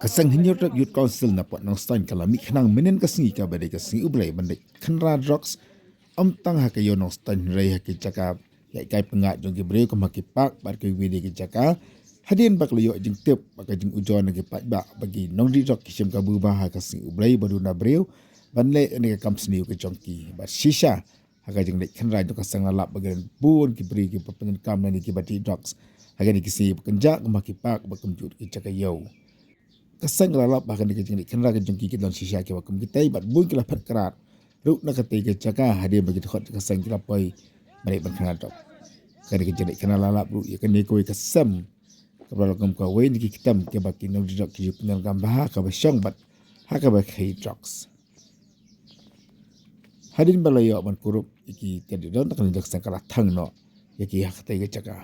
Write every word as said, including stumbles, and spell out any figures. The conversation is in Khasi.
Ka seng Hynñiewtrep Youth Council na Pdeng Nongstoiñ ka la mih khnang mynhynnin ka sngi kaba dei ka sngi U Blei ban leit khynra drugs, ym tang ha ka ïew Nongstoiñ hynrei ha ki jaka ïaid kai pyngngad jong ki briew kum ha ki park bad kiwei de ki jaka. Hadien ba ka la ïoh jingtip bad ka jingujor na ki paidbah ba ki nongdih drugs ki shim kabu bha ha ka sngi U Blei ba duna briew ban leh ïa ka kam sniew ka jong ki, bad shisha ha ka jingleit khynra jong ka seng la lap ba ki don bun ki briew kiba pyndonkam lane kiba dih drugs ha kine ki sngi ba kynjah kum ha ki park bad kumjuh ki jaka ïew. Ka seng ka la lap ba ha kane ka jingleit khynra ka jong ki ki don shisha kiba kum kitei bad bun ki la phet krad ruh na katei ka jaka hadien ba ki dkhot ka seng ki la poi ban leit ban khynra drugs. Kane ka jingleit khynra la lap ruh ïa kane kawei ka sem kaba la kum kawei na ki ktem kiba ki nongdih drugs ki ju pyndonkam bha ha kaba shong bad ha kaba khaïi drugs. Hadien ba la ïoh ban kurup ïa ki tiar dih drugs, kane ka seng ka la thang noh ïa ki ha katei ka jaka.